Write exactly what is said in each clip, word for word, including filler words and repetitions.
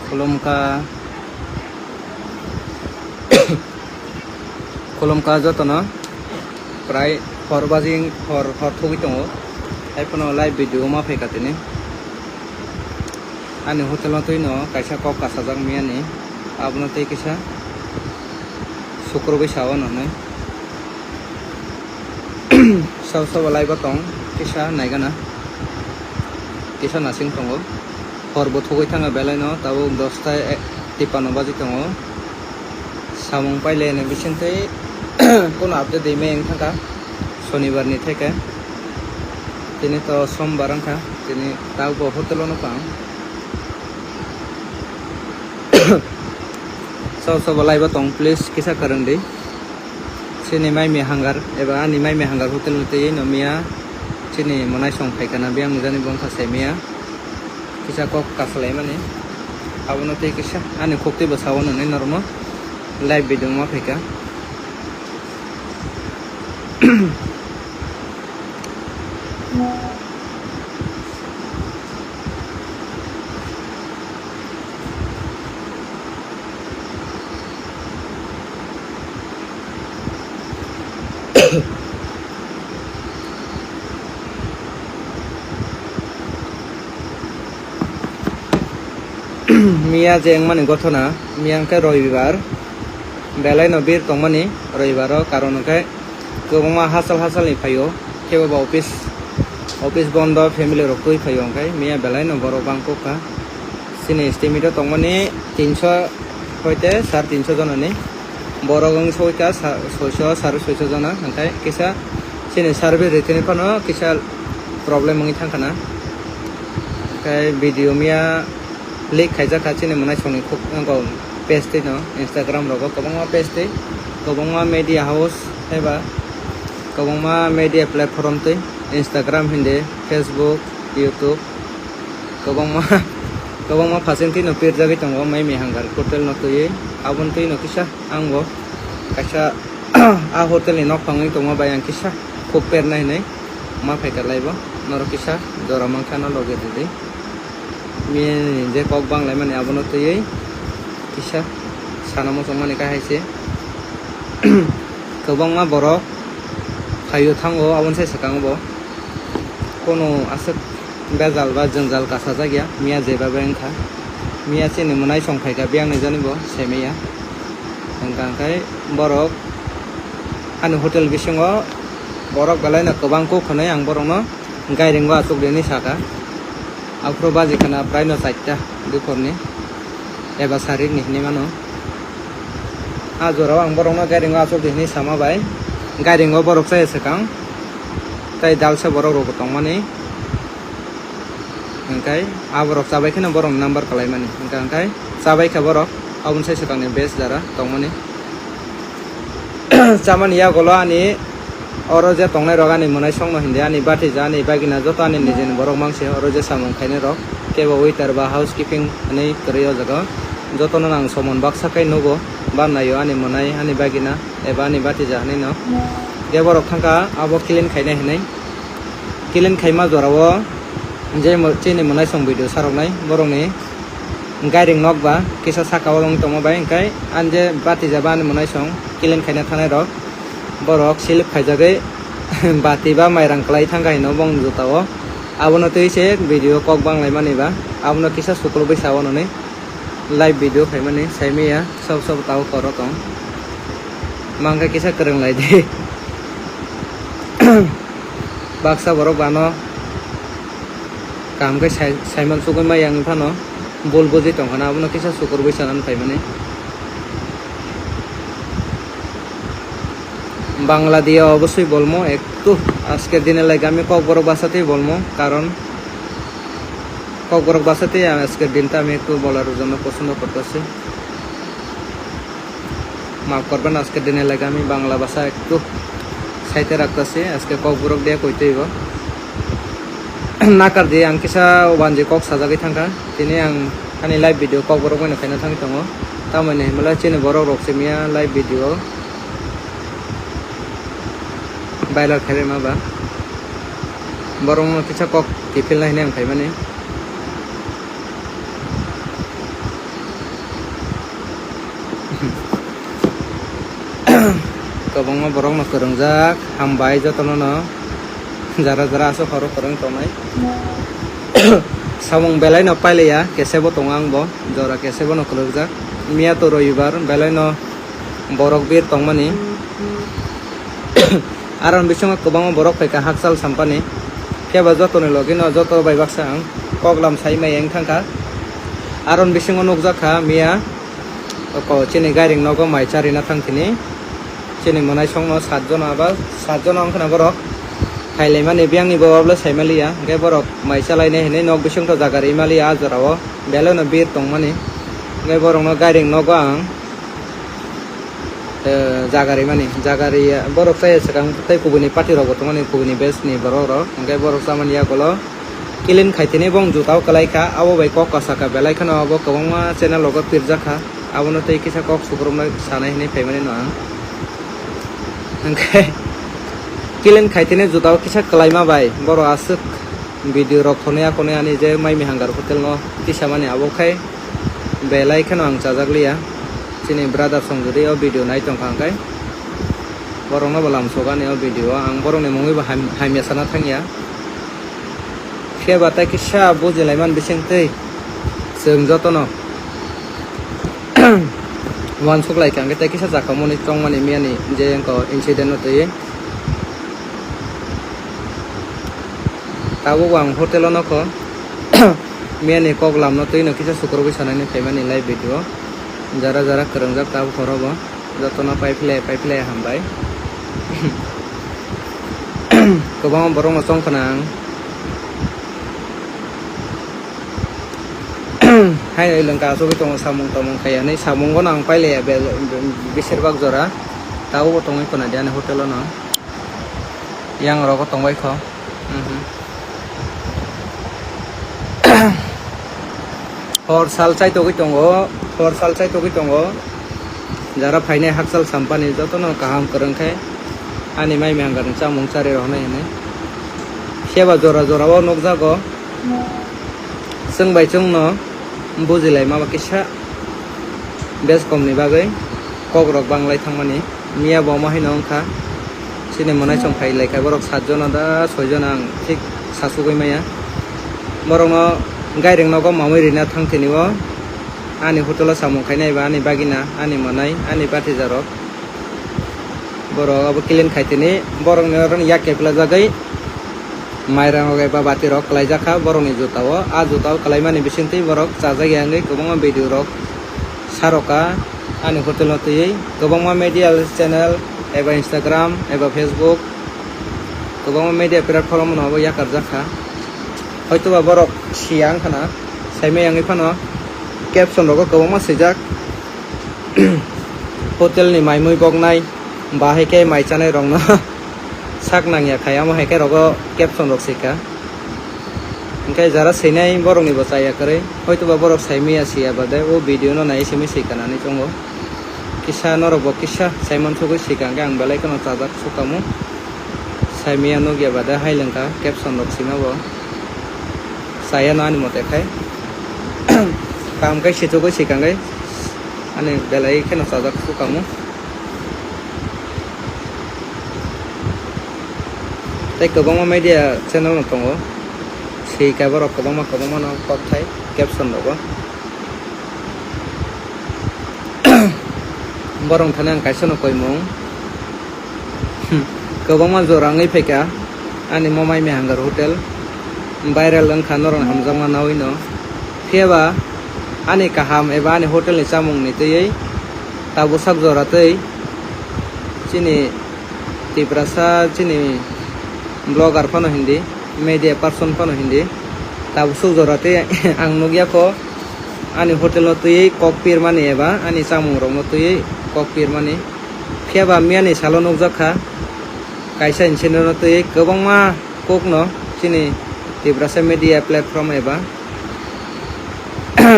Khulumkha, khulumkha jotono, prai hor bajing, hor, hor thugwi tongo. Haiphano live video ma phaikha tini. Ani hotel no twi no kaisa kok kasajak miyani, abono tei kisa sukrubwi sao nwnwi. Sabo sabo live o tong, kisa naigana, kisa nasing tongo. Hor bo thugwi thangkha belai no, tabuk dosta e-, tipano baji tongo. Samung pailai ni bisingtwi kono update rwmani wng thangkha, sonibar ni theke. Tini to sombar wngkha, tini tabuk bo hotel o nukha ang. Sabo sabo live o tong, please kisa kwrwng di. Chini mai mi hangar eba ani mai mi hangar hotel ni twi no miya chini mwnai song phaikha na, biyang ni jani bongkha sai miya kisa kok kasalaimani, abono tei kisa ani khuktwi bwsao nwnwi norokno live video ma phaikha. Miya je wngmani gothona, miya wngkhe roibar, belai no bir tongmani roibaro, karon hwnkhe kwbangma hachal hachal ni phaio, kebo ba office, office bondo, family rok twi phaio, hwnkhe miya belai no borok bangkok kha. Chini estimate o tongmani tinso hoite sar tinso jonani. Borok wng soi kha sa-, soiso, sari soiso jona, hwnkhe kisa chini survey rwtini phano kisa problem wngwi thangkha na. Hwnkhe video miya leak khaijak kha chini mwnai songni khuk-, wngkha page twi no, Instagram rogo kwbangma page twi, kwbangma media house eba kwbangma media platform twi, Instagram hindi, Facebook, YouTube, kwbangma, kwbangma phasen twi no pirjagwi tongo mai mi hangar hotel no twiwi, aboni twi no kisa ang bo kaisa a hotel ni nokphang wngwi tongma bai ang kisa khuk pernai hinwi ma phaikha laibo, norok kisa jora mankha no logi rwdi. Bini je kok banglaimani abono twiwi kisa sana muchungmani kha hai se. Kwbangma borok phaio thango, aboni sai swkango bo. Kono aswk bejal ba jwngjal kasajak ya, miya jeba bai wngkha. Miya chini mwnai song phaikha, biyang ni jani bo semaya. Hwnkha hwnkhe borok ani hotel bisingo borok belai no kwbang kuk hwnwi ang borokno gairingo achuk rini saka. Aphuru baji khana prai no charta duphurni eba sarik ni hinwi mano. A jorao ang borokno gairingo achuk di hinwi sama bai, gairingo borok chaya swkang tei dalsa borok rokbo tongmani. Hwnkhe aborok chabai kheno borokni number kwlaimani. Hwnkhe, hwnkhe chabai kha borok, aboni sai swkangni base jara tongmani. Chamani yagulo ani oro je tongnai rok ani mwnai songno hindi, ani batija, ani bagina, joto ani nijini borok mangse oro je samung khainai rok, kebo waiter ba housekeeping hinwi kwrwi o jaga o. Jotono ang somon baksa khai nugo, ba naio ani mwnai, ani bagina eba ani batija hinwi no. Kebo rok thangkha abo clean khainai hinwi. Clean khaima jorao je mo-, chini mwnaisong video saroknai borokni gairing nok ba kisa saka o wng tongma bai, hwnkhe ani je batija ba ani mwnaisong clean khaina thangnai rok, borok silip khaijagwi bati ba mairang kwlai thangkha hino bongni juta o. Abono twi se video kok banglaimani ba, abono kisa sukulugwi sa o nwnwi. Live video khaimani saimaya, sob sob tao koro tong. Mangkha kisa kwrwng lai di. Baksa borok bano kaham khe sai-, saiman sugwi maya wngwi phano bul bujui tongkha na, abono kisa sukurgwi sanani phaimani. Bangla দিয়ে অবশ্যই বলবো একটু। আজকের দিনে লাগে আমি ককবরক ভাষাতেই বলবো, কারণ ককবরক ভাষাতেই আমি আজকের দিনটা আমি একটু বলার জন্য পছন্দ করতেছি। মাফ করবেন, আজকের দিনে লাগে আমি বাংলা ভাষা একটু সাইডে রাখতেছি, আজকে ককবরক দিয়ে কইতে হইব। Nakar di ang kisa wanji kok sajagwi thangkha, tini ang ani live video kok borok bai no khaina thangwi tongo, tamoni himla chini borok rok simiya live video viral khairima ba borok no kisa kok kiphilna hinwi ang phaimani. Kwbangma borokno kwrwngjak, hambai jotono no jara jara aswk horo kwrwng tongnai. Samung belai no pailiya, kesebo tongo ang bo, jora kesebo no kwrwngjak. Miya to roibar, belai no borok bir tongmani. Aron bisingo kwbangma borok phaikha hakchal sampani. Phiya ba jotoni logi no joto bai baksa ang koklam sai maya wng thangkha. Aron bisingo nukjak kha miya, oko chini gairing nogo mai charina thang thini. Chini mwnaisongno satjono aba, satjono wngkhana borok. Phailaimani biyangni bwbablo saimaliya, hwnkhe borok mai chalainai hinwi nok bisingtho jaga rimaliya ah jorao. Belai no bir tongmani. Hwnkhe borokno gairing nogo ang, eh, jaga rimani. Jaga riya, borok chaya swkang tei kubuni party rokbo tongmani, kubuni batch ni borok rok. Hwnkhe borok chamani yagulo. Clean khaitini bong jutao kwlaikha, abo bai kok kasaka belai kheno abo kwbangma channel rogo pirjakha, abono tei kisa kok sukrumnai sanai hinwi phaimani no ang. Hwnkhe clean khaitini jutao kisa kwlaima bai borok aswk video rok khonwi akhonwi ani je mai mihanggar hotel no tisamani abo khai belai kheno ang chajakliya. Chini brother song jodi o video nai tongkha hwnkhe borokno bo lamsokani o video o ang borokni mungwi bo ham-, hamya sana thangya. Phiya ba tei kisa bujilaiman bising twi chwng jotono uansuk lai kha, hwnkhe tei kisa jakamoni chongmani miyani je wngkha o incident no twiwi. Tabuk ang hotel o nokho miyani kok lamno twino kisa sukrubwi sanani phaimani live video. Jara jara kwrwngjak tabuk horo bo. Jotono paiphle, paiphle hambai. Kwbangma borokno chongkhna ang. Haino elengka asugwi tongo samung tamung khaiya hinwi, samungo no ang pailaiya be-, be-, besirbak jora. Tabukbo tongwi khwna di ani hotel o no. Yang rogo tongbai kho. Mhm. Hor sal chaitogwi tongo, hor sal chaitogwi tongo. Jara phainai hakchal sampani jotono kaham kwrwng khe ani mai mihangani chamung chari rohornai hinwi. Seba jora jora o nukjago. Chwng bai chwngno bujilai ma ba kisa bes komni bagwi kokrok banglai thangmani. Miya bo omo haino wngkha. Chini mwnaisong phai laikha borok satjono da soijono ang thik sasugwi maya. Borokno gairing nogo mamwi rina thang thini o ani hotel o samung khainai ba ani bagina, ani mwnai, ani batija rok. Borok abo clean khai tini borokni oro yak keplajagwi mairang rok eba bati rok kwlaijak kha borokni juta o. A juta o kwlaimani bisingtwi borok chajak ya wngwi kwbangma video rok saroka ani hotel o twiwi kwbangma media channel eba Instagram eba Facebook kwbangma media platform no abo yakarjak kha. Hoitoba borok siya wngkhana saimaya wngwi phano caption rogo kwbangma swijak. Hotel ni mai mui boknai, ba hai khe mai chanai rokno sak nangya khai, amo hai khe rogo caption rok sika. Hwnkhe jara swinai borok ni bo chaya kwrwi, hoitoba borok sai maya siya bade o video no nai simi sika nani chongo. Kisa norok bo kisa sai mansugwi sika hwnkhe ang belai kheno chajak sukamu. Sai maya nukya bade hai lengkha caption rok sima bo. Chaya no ani mote khai. Kaham khe sichugwi sika hwnkhe ani belai kheno chajak sukamu. Tei kwbangma media channel no tongo. Sika borok kwbangma kwbangma no kok thai caption rogo. Borok thani ang kaisa no koimung. Hmm, kwbangma jora wngwi phaikha ani Momai Mehangar Hotel. Viral wngkha norok hamjakma naui no. Phiya ba ani kaham eba ani hotel ni chamung ni twiwi tabuk sak jora twi chini Tiprasa chini vlogger phano hindi, media person phano hindi, tabuk suk jora twi ang nukya kho ani hotel no twiwi kok pirmani eba ani chamung rok no twiwi kok pirmani. Phiya ba miyani salo nukjak kha kaisa incident no twiwi kwbangma kok no chini Tiprasa media platform eba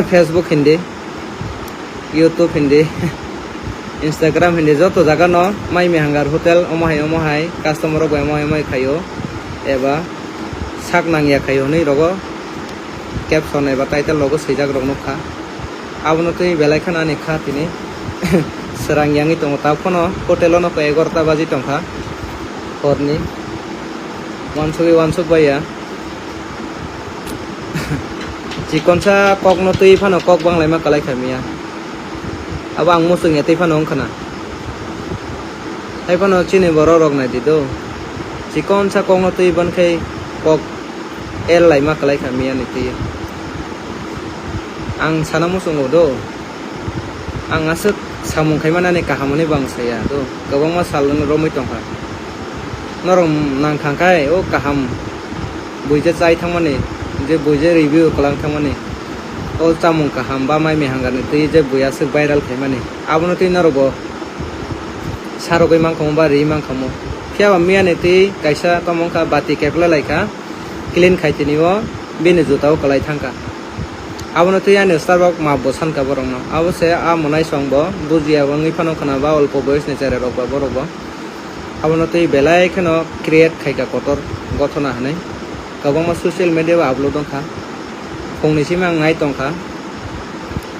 Facebook hindi, YouTube hindi, Instagram hindi, joto jaga no Mai Mehangar Hotel omo hai omo hai customer rok bai omo hai omo hai khaio eba sak nangya khaio hinwi rogo caption eba title rogo swijak rok nukha. Abono twi belai kheno ani kha tini Srang yangwi tongo, ta phano hotel-o nokha egarota baji tongkha horni. Wansugwi wansuk baiya. Chikonsa kokno twi phano kok banglaima kwlai kha miya. Abo ang muchung ya twi phano wngkha na. Hai phano chini borok rok nai di do. Chikonsa kokno twi ban khai kok el laima kwlai kha miya ni twi. Ang sana muchungo do. Ang aswk samung khai manani kaham hwnwi bo ang saya do. Kwbangma sal romwi tongkha. Norok nang thang khai o kaham buija chai thangmani, je buija review kwlang thangmani, o chamung kaham ba mai mihang ni twi je bui aswk viral khaimani, abono twi norok bo sarogwi mankhamu ba ri mankhamu. Phiya ba miya ni twi kaisa tamo wngkha bati kepla lai kha, clean khai tini o bini juta o kwlai thangkha. Abono twi ani Starbucks map bo sankha borokno. Abo se a mwnaisong bo bujiya wngwi phano khna ba olpo boyos ni cherai rok ba borok bo. Abono twi belai kheno create khaikha kotor gothona hwnwi. Kwbangma social media o upload wngkha. Phungni simi ang nai tongkha.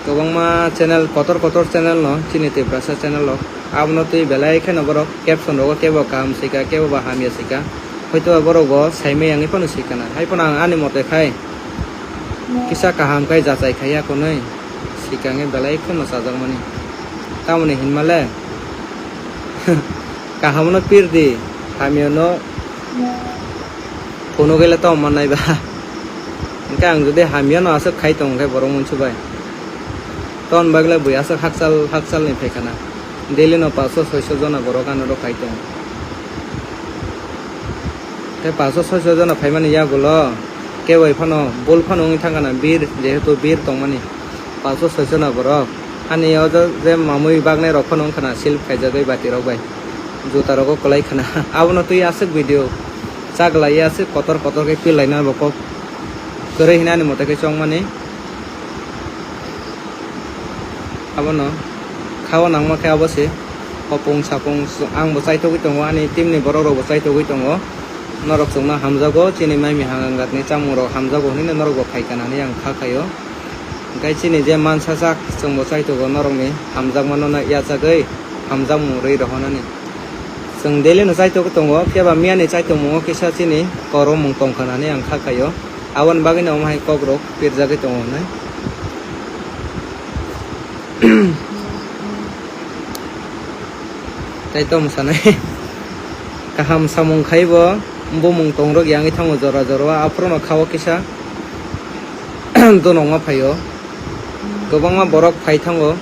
Kwbangma channel, kotor kotor channel no chini Tiprasa channel rok. Abono twi belai kheno borok caption rogo kebo kaham swika, kebo ba hamya swika. Hoito ba borok bo saimaya wngwi phano swikana. Hai phano ang ani mote khai kisa kaham khai jachai khai ya konwi swikangwi belai kheno chajakmani. Tamoni hinmale kaham no pirdi, hamya no phunugwi le tong mannai ba. Hwnkhe ang jodi hamya no aswk khai tong khe borok munsu bai. Ton bagwi le bui aswk hakchal hakchal ni phaikha na. Daily no paanch sho soi sho jona borok ano rok khai tong. Tei paanch sho soi sho jona phaimani yagulo kebo phano bul phano wngwi thangkha na bir, jehetu bir tongmani paanch sho soi sho na borok. Ani o je, je mamui bagnai rok phano wngkha na silp khaijagwi bati rok bai. Juta rogo kwlai khna. Abono twi aswk video chaglai aswk kotor kotor khe pil laina bo kok kwrwi hinani mote khe chongmani. Abono kha-o nangma khe abo se hopung sapung ang bo chaithogwi tongo, ani team ni borok rok bo chaithogwi tongo. Norok chwngno hamjago, chini mai mihang angat ni chamung rok hamjago hinwi norok bo phaikha nani ang kha khaio. Hwnkhe chini je mansa sak chwng bo chaithogo norok ni hamjakma no yachagwi hamjakmung rwi rohonani. Chwng daily no chaithogwi tongo, phiya ba miya ni chaithokmungo kisa chini koromung tongkha nani ang kha khaio. Aboni bagwi no omo hai kok rok pirjagwi tongo hwnwi. Tai tamo sanai. Kaham samung khai bo bumung tongrok yangwi thango jora jora o, aphuru no kha-o kisa donokma phaio. Kwbangma borok phai thango,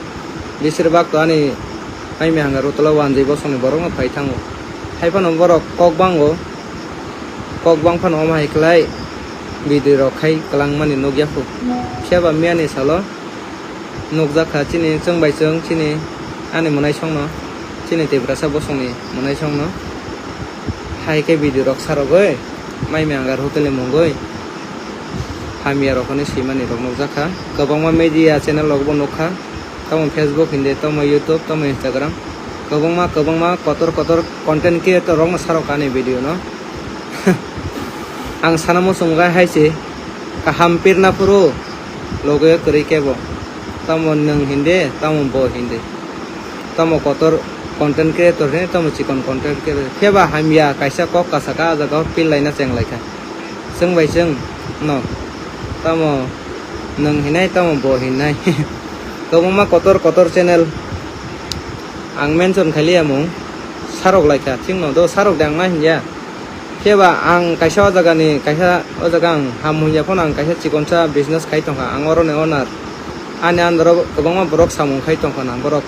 besir bak to ani hai mihanga rutula wanjwi bosongni borokno phai thango. Hai phano borok kok bango, kok bang phano omo hai khlai video rok khai kwlangmani nukya kho. Phiya ba miyani salo nukjak kha chini chwng bai chwng chini ani mwnaisongno, chini Tiprasa bosongni mwnaisongno hai khe video rok sarogwi mai mihanga rutuli mungwi hamya rok hwnwi swimani rok nukjak kha. Kwbangma media channel rok bo nukha, tamo Facebook hindi, tamo YouTube, tamo Instagram, kwbangma kwbangma kotor kotor content creator rokno sarok ani video no. Ang sana muchung gai hai se kaham pirna phuru loge kwrwi kebo, tamo nwng hindi, tamo bo hindi, tamo kotor content creator hindi, tamo chikon content creator, phiya ba hamya kaisa kok kasaka ah jaga o pil laina cheng lai kha. Chwng bai chwng no tamo nwng hinai tamo bo hinai. Kwbangma kotor kotor channel ang mention khailiya mung sarok lai kha, chwng no do sarok de ang na hinya. Phiya ba ang kaisa o jaga ni kaisa o jaga ang ham hwnya phano ang kaisa chikonsa business khai tongkha, ang oro ni owner. Ani under o kwbangma borok samung khai tongkha na, borok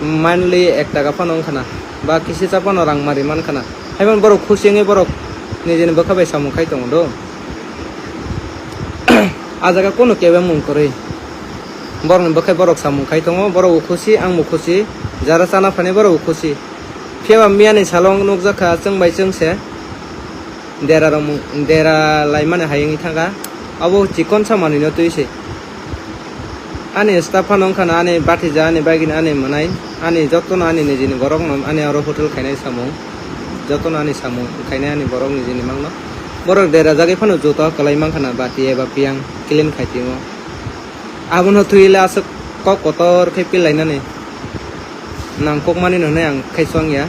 monthly ek taka phano wngkha na, ba kisi cha phano rang mari mankha na. Haiphano borok khusi wngwi borok nijini bwkha bai samung khai tongo do. A jaga kunu kebeng mung kwrwi. Borokni bwkhai borok samung khai tongo, borok bo khusi, ang bo khusi, jara chana phainai borok bo khusi. Phiya ba miyani salo wng nukjak kha chwng bai chwng se dera rok mung, dera laimani hai wngwi thangkha. Abo chikonsa manwino twi se. Ani staff phano wngkha na ani bathija, ani bagini, ani mwnai, ani jotono ani nijini borokno ani oro hotel khainai samung, jotono ani samung khainai ani borok nijini mangno. Borok dera jagwi phano joto kwlai mankha na bati eba piyang clean khai timo. Abono twi le aswk kok kotor khe pil lainani. Nangkukmani no hwnwi ang khai chong ya.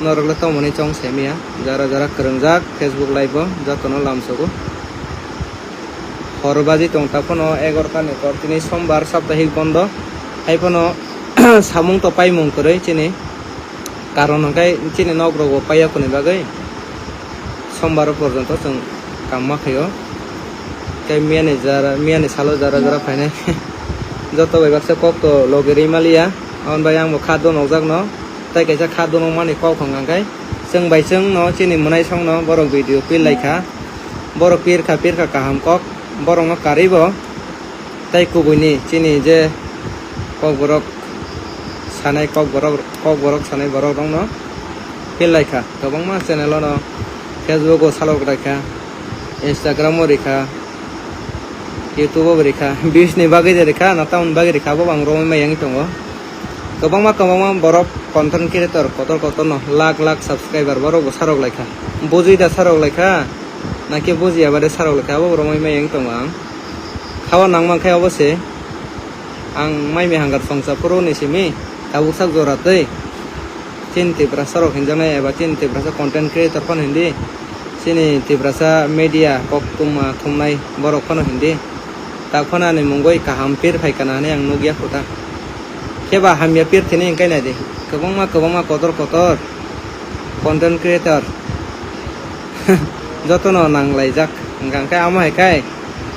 Norok le tongmani chong se maya. Jara jara kwrwngjak Facebook live o jotono lamsogo. Hor baji tong ta phano egarota ni kok, tini sombar saptahik bondo. Hai phano samung to paimung kwrwi chini. Karon hwnkhe chini nok rogo paiya kuni bagwi sombar porjonto chwng kam ma khaio. Tei miyani jara, miyani salo jara jara phainai joto bai baksa kok to logi rwi maliya. Aboni bai ang bo kha donokjak no. Tei kaisa kha donokmani kok hwnkha khe chwng bai chwng no chini mwnaisong no borok video pir lai kha. Borok pir kha, pir kha kaham kok. Borok no karwi bo. Tei kubui ni chini je kokborok sanai, kokborok, kokborok sanai borok rok no pir lai kha. Kwbangma channel o no, Facebook o salok lai kha, Instagram o rikha, YouTube o bo rikha, views ni bagwi je rikha, na tamoni bagwi rikha, abo bo ang romwi maya wngwi tongo. Kwbangma, kwbangma borok content creator kotor kotor no lakh lakh subscriber borok bo sarok lai kha. Bujui da sarok lai kha, na khe bujiya ba de sarok lai kha, abo bo romwi maya wngwi tongo ang. Kha o nang man khe obo se. Ang mai mihanggar songcha phuru ni simi tabuk sak jora twi. Chini Tiprasa rok hinjaknai eba chini Tiprasa content creator phano hindi. Chini Tiprasa media koktwma thumnai borok phano hindi. Tak phano ani mungwi kaham pir phai kana hinwi ang nukya khuta. Khe ba hamya pir thini hwnkhe nai di. Kwbangma kwbangma kotor kotor content creator jotono nang laijak. Hwnkha khe amo hai khai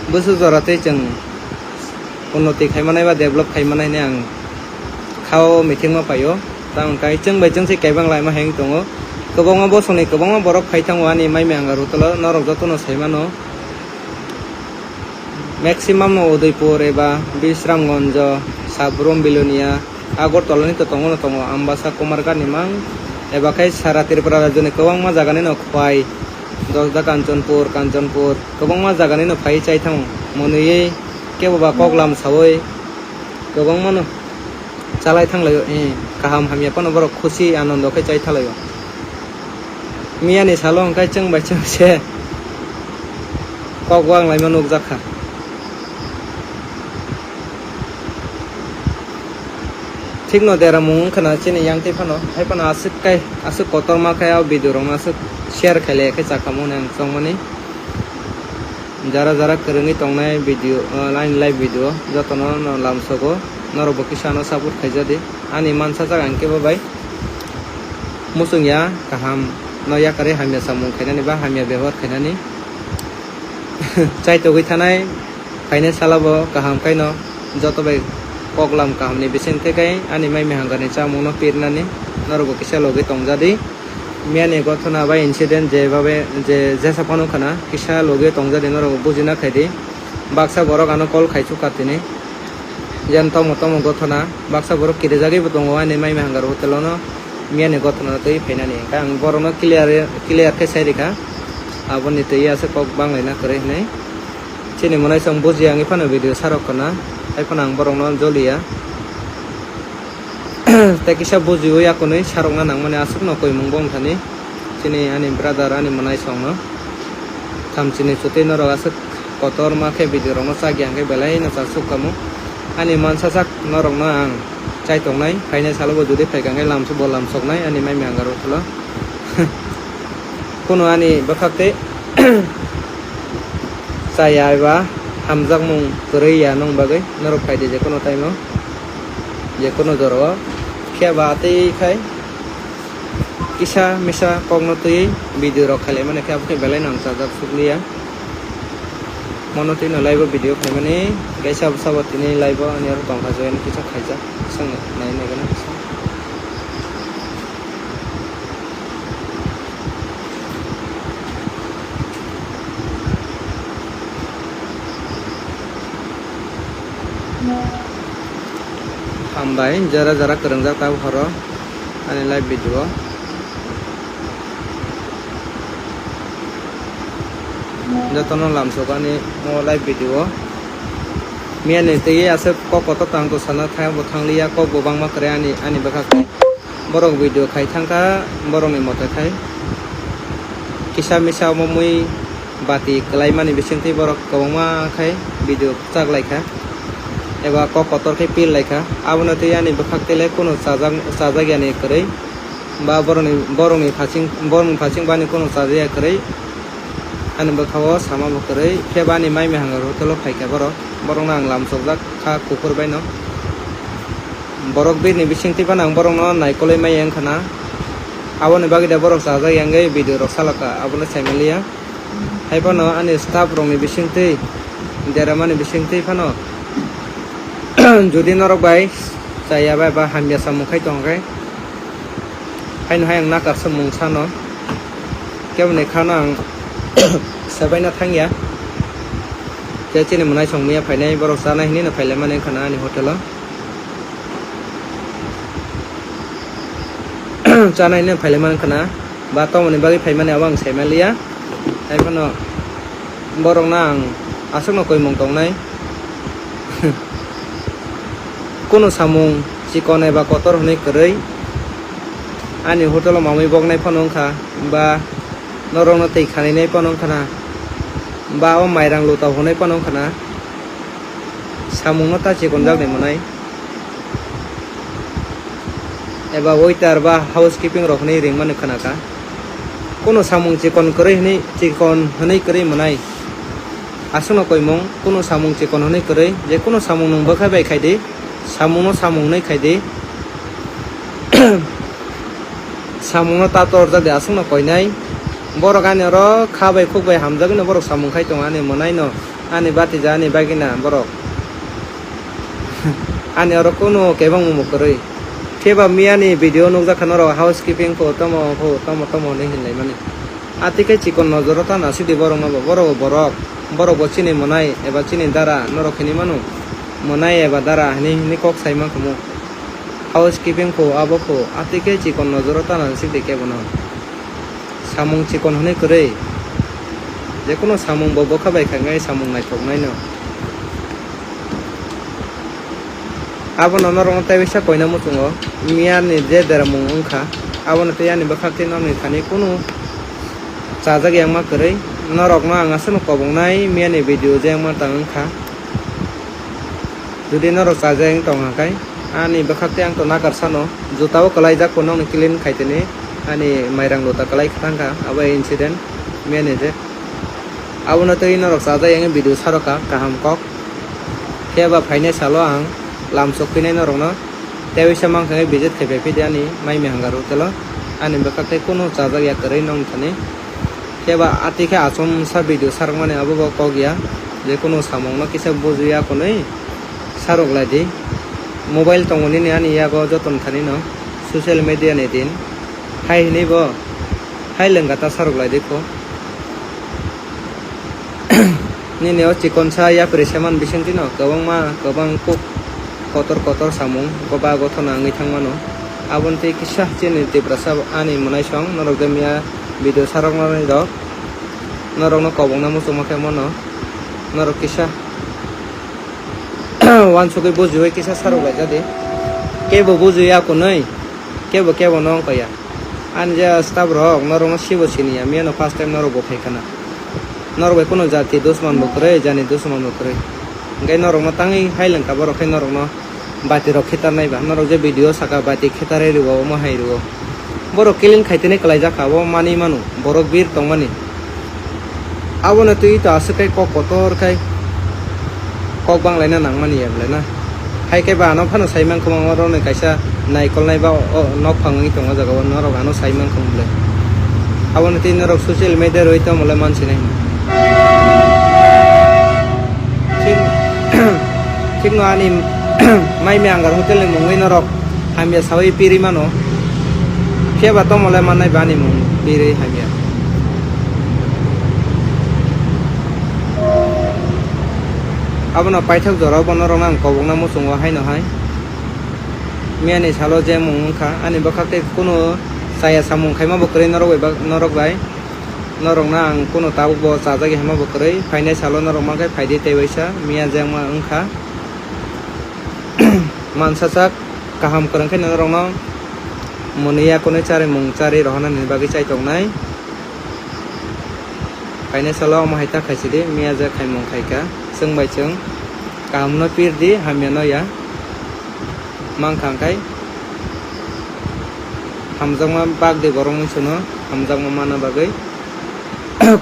bwswk jora tei chwng unnoti khai manai ba develop khai manai hinwi ang kha o meeting ma paio. Tamo hwnkha khe chwng bai chwng se kaibang laima hai wng tongo. Kwbangma bosongni kwbangma borok phai thango ani mai mihanggar hotel o, norok jotono sai mano. Maximum no Udaipur eba Bisramganj, Sabrum, Bilonia, Agartala ni to tongo no tongo, Ambasa, Kumarghat ni mang eba khai sara Tripura rajyo ni kwbangma jaga ni no Khwai, Dosda, Kanchanpur, Kanchanpur, kwbangma jaga ni no phai chai thango. Monwi kebo ba kok lam sawi kwbangma no chalai thanglaio, eh, kaham hamya phano borok khusi anondo khe chai thalaio. Miyani salo hwnkhe chwng bai chwng se kok wanglaima nukjak kha. Thikno deramung wngkha na chini yang twi phano, hai phano aswk kai, aswk kotorma khai o video rokno aswk share khailaiya khe chakhamu hwnwi ang chongmani. Jara jara kwrwngwi tongnai video, o, ani live video jotono no lamsogo, norokbo kisa ano support khaijadi. Ani mansa jak ang kebo bai muchung ya kaham no yakarwi hamya samung khainani ba hamya bebohar khainani. Chaitogwi thanai phainai salabo kaham khaino joto bai koklam kahamni bising khe kai ani mai mihangani chamungno pirnani norokbo kisa logwi tongjadi. Miyani gothona ba incident je babe je jesa phano khana kisa logwi tongjadi norok bujina khaidi. Baksa borok ano call khaisukha tini. Yen tomo tomo gothona baksa borok kirijagwi bo tongo ani mai mihangaro hotel ono miyani gothona twi phainani. Hwnkhe ang borokno clear clear khe sai rikha. Aboni twi aswk kok banglaina kwrwi hinwi. Chini mwnaisong bujiya wngwi phano video sarok khna. Hai phano ang borokno joliya. Tei kisa bujiwi akonwi sarokna nangmani aswkno koimung bo wngthani. Chini ani brother ani mwnaisongno thamchini chutwi norok aswk kotorma khe video rokno chakya hwnkhe belai no chasuk kamo. Ani mansa sak norokno ang chai tongnai, phainai salo bo jodi phaikha hwnkhe lamso bo lamsoknai ani mai mihangaro ulo. Kuno ani bwkhak tei chaya eba hamjakmung kwrwi ya nung bagwi norok phaidi jekono time o, jekono jora o. Phiya ba tei khai kisa misa kokno twiwi video rok khailai mani khe abo khe belai nang chajak sukliya. Mono twi no live o video khaimani, kaisa bwsa bo tini live o ani oro tongkha join kisa khaijak, swng nai nai gana kisa. Hambai, jora jora kwrwngjak tabuk horo ani live video o. Jotono lamsok ani o live video o. Miyani twi aswk kok kotor tang to sana thang bo thangliya, kok bo bangma kwrwi ani, ani bwkhak tei. Borok video khai thangkha, borokni mote khai. Kisa misa omo mui bati kwlaimani bisingtwi borok kwbangma khai video kwchak laikha. eba kok kotor khe pil lai kha. Abono twi ani bwkhak tele kunu chajak, chajak yani kwrwi, ba borokni, borokni phaching, borokni phaching bani kunu chajak ya kwrwi. Ani bwkha o sama bo kwrwi khe bani mai mihang rok hotel o phai kha borok. Borokno ang lam chokjak kha kuphur bai no. Borok birni bising twi phano ang borokno naikolwi maya wngkha na. Aboni bagwi da borok chajak ya wngwi video rok salaka, abono sai manliya. Hai phano ani staff rokni bisingtwi, deramani bisingtwi phano jodi norok bai chaya bai ba hamya samung khai tong khe, haino hai ang nakarsa mung sano, keboni khano ang sebaina thangya. Tei chini mwnai song miya phainai borok chanai hinwi no phailaimani wngkha na ani hotel o. Chanai hinwi phailaimani wngkha na, ba tongmani bagwi phaimani abo ang sai manliya. Hai phano borokno ang aswkno koimung tongnai. Kunu samung chikon eba kotor hwnwi kwrwi ani hotel o mamwi boknai phano wngkha, ba norokno twi khaninai phano wngkha na, ba o mairang luta hwnwi phano wngkha na. Samungno ta chikonjakni mwnai eba waiter ba housekeeping rok hwnwi ringmani khna kha. Kunu samung chikon kwrwi hwnwi, chikon hwnwi kwrwi mwnai. Aswkno koimung, kunu samung chikon hwnwi kwrwi, je kunu samung nwng bwkhai bai khai di, samungno samung hwnwi khai di. Samungno ta torjak di, aswkno koinai. Borok ani oro kha bai khuk bai hamjagwino borok samung khai tongo ani mwnaino. Ani bati ja ani bagina borok. Ani oro kunu kebangma mwkhwrwi. Phiya ba miyani video nukjakha norok housekeeping kho, tomo kho, tomo tomo hinwi hinlaimani. Atwikhe chikon nojoro ta nasidi borokno bo, borok bo borok, borok bo chini mwnai eba chini dara norok hinwi mano. Mwnai eba dara hinwi hinwi kok sai mankha mo. Housekeeping kho abo kho, atwikhe chikon nojoro ta nasidi kebono. Samung chikon hwnwi kwrwi, jekunu samung bo bwkha bai kha wngwi samung naithoknaino. Abono norokno tei waisa koina muchungo, miyani je deramung wngkha, abono tei ani bwkhak tei nokni thani kunu chajak yangma kwrwi. Norokno ang aswkno koboknai miyani video je wngma tang wngkha. Jodi norok chajak wng tong kha khe, ani bwkhak tei ang to nakar sano, juta o kwlaijak bo nokni clean khai tini, ani mairang luta kwlai kha thang kha, abo incident miyani je. Abono tei norok chajak yang video sarok kha kaham kok. Khe ba phainai salo ang lam sok phinai norokno tei waisa mankha khe visit khai phai phidi ani mai mihang hotel o, ani bwkhak tei kunu chajak ya kwrwi nokni thani. Khe ba atwikhe achomsa video sarokmani abo bo kok ya, je kunu samungno kisa bujiya hwnwi sarok lai di. Mobile tongo nini ani yago joto ni thani no, social media ni din. Hai hwnwi bo hai lwngkha ta sarok lai di kho. Nini o chikonsa yapri seman bisingtwi no kwbangma kwbang kuk kotor kotor samung goba gothona wngwi thang mano. Aboni tei kisa chini Tiprasa ani mwnaisong norok de miya video saroknani rok norokno kobokna muchungma khe mano. Norok kisa wansugwi bujiwi kisa sarok laijadi. Kebo bujiya kunui, kebo kebo no wngkha ya. Ani je staff rok norokno sibo siniya, miyano first time norok bo phai khana. Norok bai kunu jati dusman bo kwrwi, jani dusman bo kwrwi. Hwnkhe norokno tangwi hai lwngkha borok khe norokno bati rok khitarnai ba. Norok je video saka bati khitarwi rwo, omo hai rwo. Borok killing khaitene kwlaijak kha, abo manwi mano, borok bir tongmani. Abono twi to aswk kai kok kotor khai kok banglaina nangmani ya belai na. Hai khe ba ano phano sai mankha, oro ni kaisa naikolnai ba o nok phang wngwi tongo, o jaga o norok ano sai mankha bwle. Abono twi norok social media rwi tongmole mansinai. Thik, thikno ani mai mia angar hotel ni mungwi norok hamya sawi piri mano. Phiya ba tongmole mannai bani mung piri hamya. Abono paithak jora o bono rok ang kobokna muchungo haino hai. Miyani salo je mung wngkha, ani bwkhak tei kunu chaya samung khaima bo kwrwi norok bai ba, norok bai. Norokno ang kunu tabuk bo chajak ya hwnma bo kwrwi, phainai salo norok mankhe phaidi tei waisa miya jengma wngkha. Mansa sak kaham kwrwng khe norokno mwnwi ya kunui charimung charwi rohornani bagwi chaitongnai. Phainai salo omo hai ta khaisidi, miya je khaimung khaikha chwng bai chwng. Kaham no pir di, hamya no ya. Mankha hwnkhe hamjakma bak di borok wngsuno, hamjakma manna bagwi.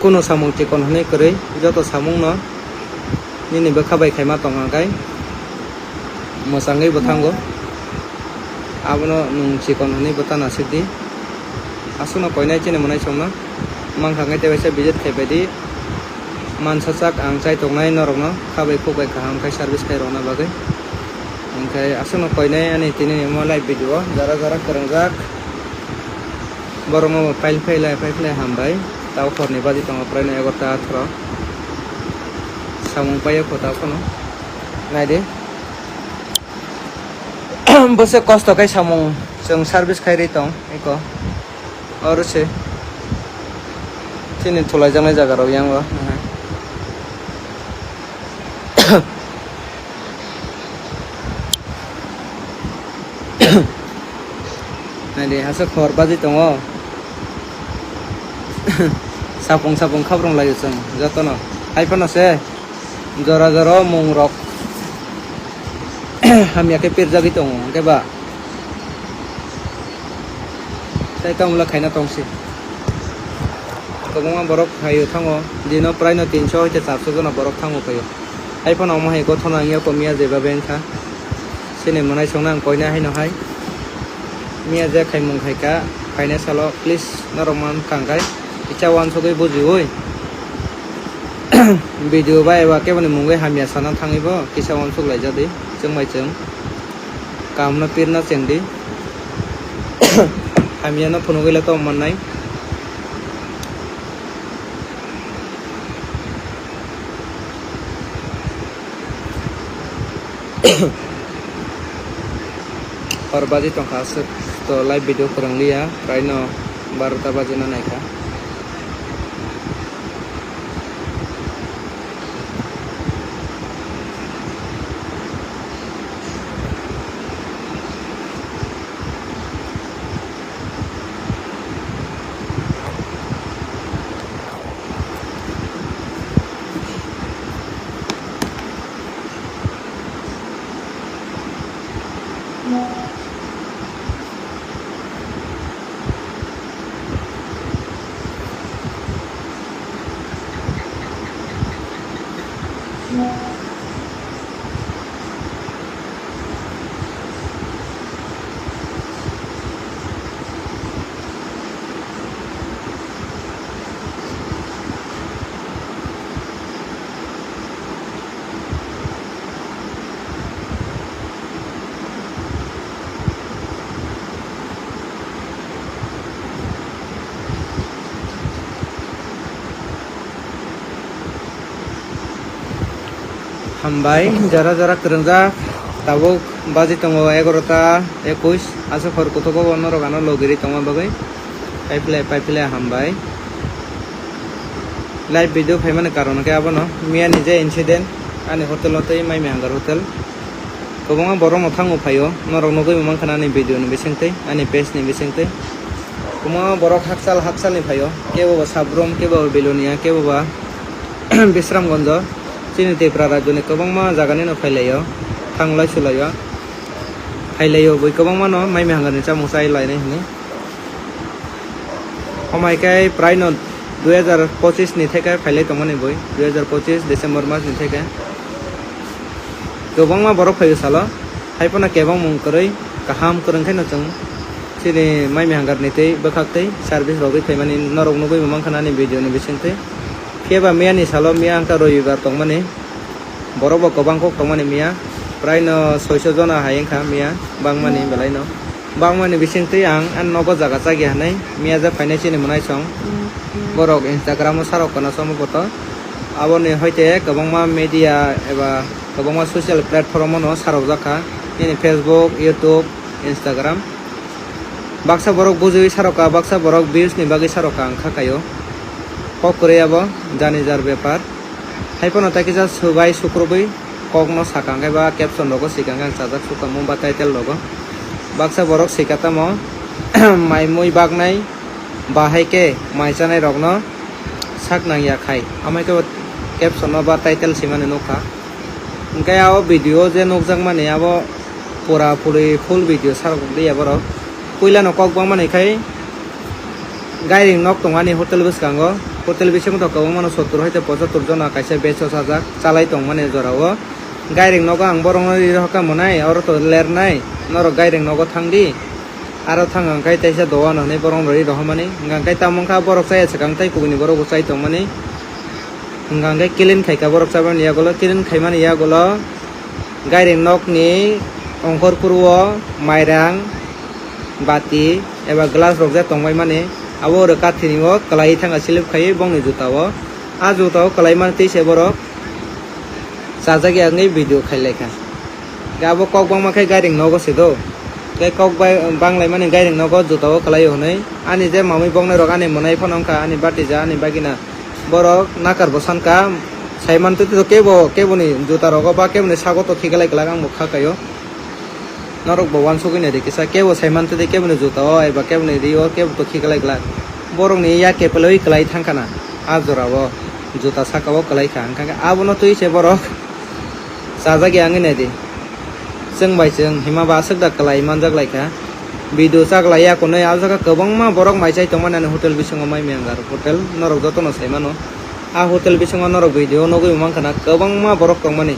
Kuno samung chikon hwnwi kwrwi, joto samung no nini bwkha bai khaima tong hwnkhe mwchangwi bo thango. Abono nwng chikon hwnwi bo ta nasik di. Aswkno koinai chini mwnaisongno mankha hwnkhe tebaisa visit khai pai di. Mansa chak ang chai tongnai norokno kha bai khuk bai kaham khai service khai rwna bagwi. Hwnkhe aswkno koinai ani tini ni omo live video o jora jora kwrwngjak. Borokno bo pail phailai pail phailai hambai. Tao horni baji tongo prai no egarota atharo. Samung paio kho tao phano. Naidi. Bwswk kosto khe samung chwng service khai rwi tong eko. Oro se chini thulaijaknai jaga rok yang o. Naidi, hasa khor baji tongo. Sapung sapung khabrung laio chwng jotono. Hai phano se jora jora o mung rok hamya khe pirjagwi tongo, hwnkhe ba tei tamo le khaina tongsi. Kwbangma borok phaio thango, dino prai no tinso hoite charso jona borok thango phaio. Hai phano omo hai gothono wngya kho miya jeba beng kha. Chini mwnaisongno ang koinai haino hai. Miya je khaimung khaika, phainai salo, please, norok man kangkai. Kisa uansugwi bujiwi. Video bai eba keboni mungwi hamya sana thangwi bo, kisa uansuk laijadi, chwng bai chwng. Kahamno pirna chengdi. Hamyano phunugwi le tong mannai. Hor baji tongkha, aswk to live video kwrwng liya, prai no barota baji no naikha. Hambai, jora jora kwrwngjak. Tabuk baji tongo egarota ekush. Aswk hor kutugo bo norok ano logiri tongma bagwi. Paiphle, paiphle hambai. Live video phaimani karon khe abono, miyani je incident, ani hotel o tei Maimi Hangar hotel. Kwbangma borok no thango phaio, norok nugwi bo mankha ani video ni bisingtwi, ani page ni bisingtwi. Kwbangma borok hakchal hakchal ni phaio, kebo bo Sabrum, kebo bo Belonia, kebo ba Bisramganj, chini Tripura rajyo ni kwbangma jaga ni no phailaio, thanglai sulaio, phailaio bui kwbangma no Maimi Hangar ni chamung chai lainai hinwi. Omo hai khe prai no dui hajar pochis ni theke phailai tongmani bui, dui hajar pochis December mas ni theke. Kwbangma borok phaio salo, hai phano kebengmung kwrwi, kaham kwrwng khe no chwng chini Maimi Hangar ni tei bwkhak tei service rogwi phaimani norok nugwi bo mankha ani video ni bisingtwi. Phiya ba miya ni salo, miya wngkha robibar tongmani. Borok bo kwbang kok tongmani miya, prai no soiso jona hai wngkha miya, bangmani belai no. Bangmani bisingtwi ang ani nogo jaga chagi hanai, miya je phainai chini mwnaisong. Borok Instagram o sarok kana somo poto. Aboni hoite kwbangma media eba kwbangma social platform o no sarok jakha. Nini Facebook, YouTube, Instagram. Baksa borok bujiwi sarokha, baksa borok views ni bagwi sarokha ang kha kaio. Kok kwrwi abo jani jar bepar. Hai phano tai kisa swbai sukrubwi kokno sakha hwnkhe ba caption rogo swikha hwnkhe ang chajak sukha mung ba title rogo. Baksa borok swikha tamo mai mui baknai ba hai khe mai chanai rokno sak nang ya khai. Amai khe caption no ba title swimani nukha. Hwnkhe o video je nukjakmani abo pura puri full video sarok liya borok. Puilano kok bangmani khai gairing nok tongo ani hotel bwskango. Hotel bisingo to kwbangmano sottur hoite pochattor jona kaisa batch o sajak chalai tongmani jorao. Gairing nogo ang borokno ri rohorkha monai, oro to lernai, norok gairing nogo thangdi. Aro thang hwnkhe teisa dogan hwnwi borokno ri rohormani. Hwnkhe tamo wngkha borok chaya swkang tei kubuni borok bo chai tongmani. Hwnkhe clean khaikha borok chabani yagulo, clean khaimani yagulo gairing nokni ongkhorphuru o mairang, bati eba glass rok je tongbaimani, abo rwkathini o kwlaiwi thangkha slip khaiwi bongni juta o. A juta o kwlaimani twi se borok chajak ya wngwi video khailaikha. Hwnkhe abo kok bangma khe gairing nogo se do. Tei kok bai-, banglaimani gairing nogo juta o kwlaio hwnwi. Ani je mamwi boknai rok ani mwnai phano wngkha, ani batija, ani bagina. Borok nakar bo sankha, saiman twi twi kebo, keboni juta rogo ba keboni sago to khiklai glak ang bo kha kaio. Norok bo uansugwi naidi kisa, kebo saiman twi twi keboni juta o eba keboni ri o kebo to khiklai glak. Borokni yak kepelwi kwlai thangkha na, a jora o juta saka o kwlai kha, hwnkha khe abono twi se borok. Chajak ya wngwi naidi. Chwng bai chwng hima ba aswk da kwlai manjak lai kha. Video chak lai ya kunui, ah jaga kwbangma borok mai chai tongmani ani hotel bisingo, mai Miyangar hotel, norok jotono sai mano. Ah hotel bisingo norok video nugui mankha na kwbangma borok tongmani.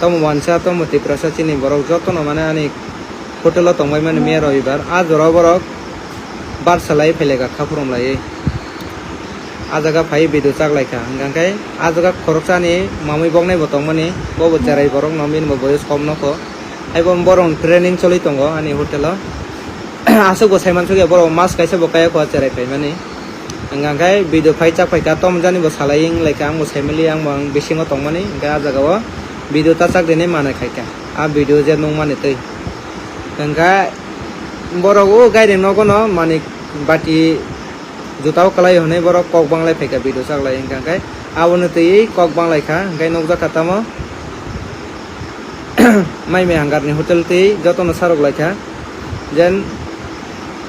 Tamo wansa, tamo Tiprasa, chini borok jotono mane ani hotel o tongbai mani miya robibar. Ah jora borok bar salai phailaika khaphrom laiwi. Ah jaga phai video chak lai kha, hwnkha khe ah jaga khoroksani mamwi boknai bo tongmani, bo bo cherai borok no, bini bo boyos kom nokho. Haibo borok training choli tongo ani hotel o. Aswk bo saiman sukya borok mas kaisa bo kaya kho cherai phaimani. Hwnkha khe video phai chak phaikha, tom jani bo salai wng lai kha, ang bo saimali, ang bo ang bisingo tongmani, hwnkhe ah jaga o video ta chak rinai manai khaikha, ah video je nukmani twi. Hwnkha borok o gairing nogo no manik bati juta o kwlai hwnwi borok kok banglai phaikha video chaklai, hwnkha khe aboni twi kok banglai kha, hwnkhe nukjakha tamo mai Miyangarni hotel twi jotono sarok lai kha, jen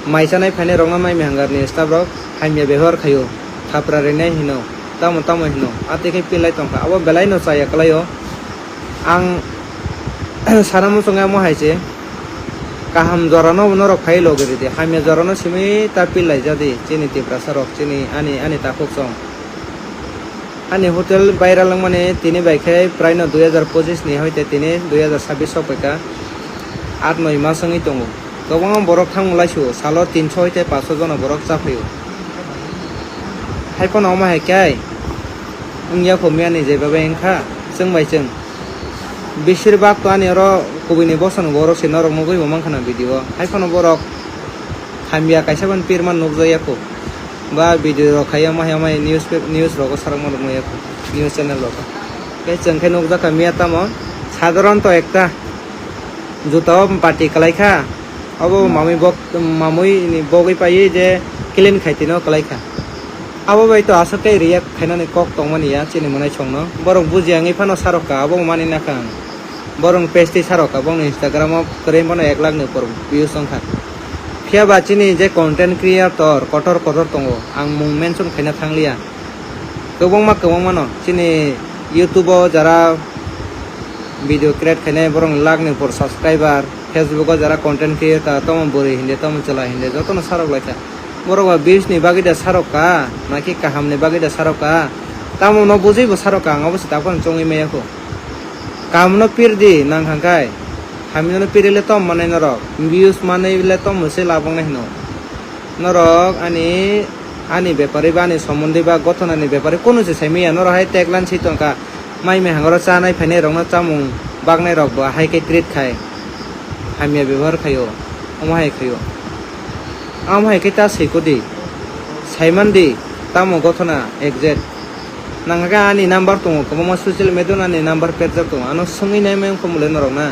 mai chanai phainai rokno mai Miyangarni staff rok hamya bebohar khaio, thapra rinai hino, tamo tamo hino, atwi khe pilai tongkha, abo belai no chaya kwlaio. Ang sana muchungo omo hai se, kaham jorano norok phai logi ridi, hamya jorano simi ta pil laijadi, chini Tiprasa rok, chini ani, ani takhuk chong. Ani hotel viral wngmani tini bai khe praino dui hajar pochis ni hoite tini dui hajar sabbish sok paikha, aat noi mas wngwi tongo. Kwbangma borok thangma laisu, salo tinso hoite paso jona borok cha phaio. Hai phano omo hai khe wngya kho, miyani je babai wngkha, chwng bai chwng. Besir bak to ani oro kubui ni bosong bo oro se norok nugui bo mankha na video o. Hai phano borok hamya kaisa ban pirma nukjakya kho. Ba video rok khai omo hai omo hai news pe-, news rogo sarokma rok nukya kho, news channel rogo. Tei chwng khe nukjakha miya tamo sadharanto ekta juta o bati kwlai kha. Abo mamwi bok, mamwi ni bogwi paiwi je clean khai tino kwlai kha. Abo bai to aswk khe react khainani kok tongmani ya chini mwnai songno. Borok bujiya wngwi phano sarok kha, abo mani nakha ang. Borok page twi sarok kha, bongni Instagram o kwrwi phano ek lakh ni upor views wngkha. Phiya ba chini je content creator kotor kotor tongo, ang mung mention khaina thangliya. Kwbangma kwbangma no chini YouTube o jara video create khainai borok ni lakh ni upor subscriber, Facebook o jara content creator tamo bwrwi hinde tamo chwla hinde jotono sarok lai kha. Borok ba views ni bagwi da sarok kha, naki kaham ni bagwi da sarok kha, tamo no bujui bo sarok kha, ang obo se takhuk chongwi maya kho. Kam no pir di nang hangkai, hamya no pir le tom manai norok, views manai le tom se labang nai hino. Norok ani, ani bepari ba ani somondi ba gothona ni bepari kunu se sai maya, norok hai tagline si tongkha, mai mihang oro chanai phainai rok no chamung baknai rok bo hai khe treat khai, hamya bebohar khaio, omo hai khaio. Amo hai khe ta swi kodi, saiman di, tamo gothona exact. Nang khe ani number tongo, kwbangma social media o ani number perjak tongo, ano swngwi nai mai wngkha mole norok na.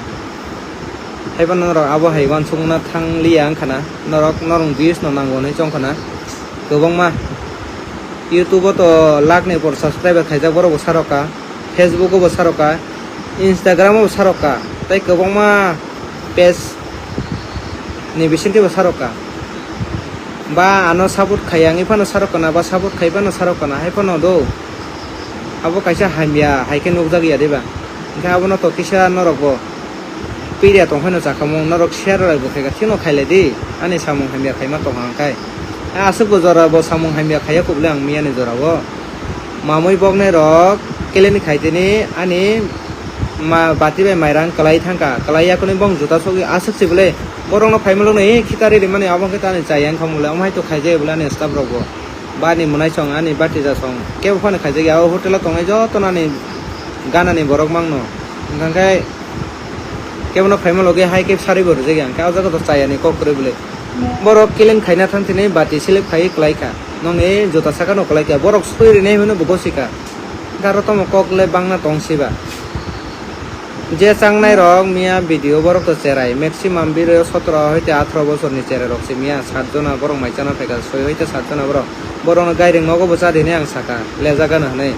Haiphano norok abo hai uansukna thangliya wngkha na, norok norok views no nango hinwi chong kha na. Kwbangma YouTube o to lakh ni upor subscriber khaijak, borok bo sarok kha. Facebook o bo sarok kha, Instagram o bo sarok kha, tei kwbangma page ni bisingtwi bo sarok kha. Ba ano support khai ya wngwi phano sarok kana, ba support khai phano sarok kana, hai phano do. Abo kaisa hamya hai khe nukjak ya de ba. Hwnkhe abono to kisa norok bo pirya tong phano chakhamung, norok share rok bo khaikha, thino khailai di, ani samung hamya khaima tongkha hwnkhe. Aswk bo jora bo samung hamya khaiya kubli ang miyani jora o. Mamui boknai rok keleni khaitini ani ma bati bai mairang kwlai thangkha, kwlai yakuni bong juta sogwi aswk se bwle. Borokno phaimalo no, "Eh, khitari rimani abo khe tani chaya wngkha mole, omo hai to khaijak bwle ani staff rok bo." Bani mwnai song, ani bati ja song, kebo phano khaijak ya, o hotel o tongnai joto nani ganani borok mangno. Hwnkha khe kebono phaima logi hai khe sarwi bo rijak ya, hwnkhe o jaga to chayani kok kwrwi bwle. Borok keleng khaina thang thini bati selek phaiwi kwlai kha. Nokni juta sakano kwlai kha, borok swi rinai hwnwi bo gosi kha. Hwnkhe aro tamo kok le bangna tong siba. Je changnai rok miya video borok to cherai, maximum biro sotro hoite atro bosor ni cherai rok se miya, sat jona borok mai chana phaikha, soi hoite sat jona borok. Borok no gairing nogo bo cha di hinwi ang saka, lejak gana hinwi.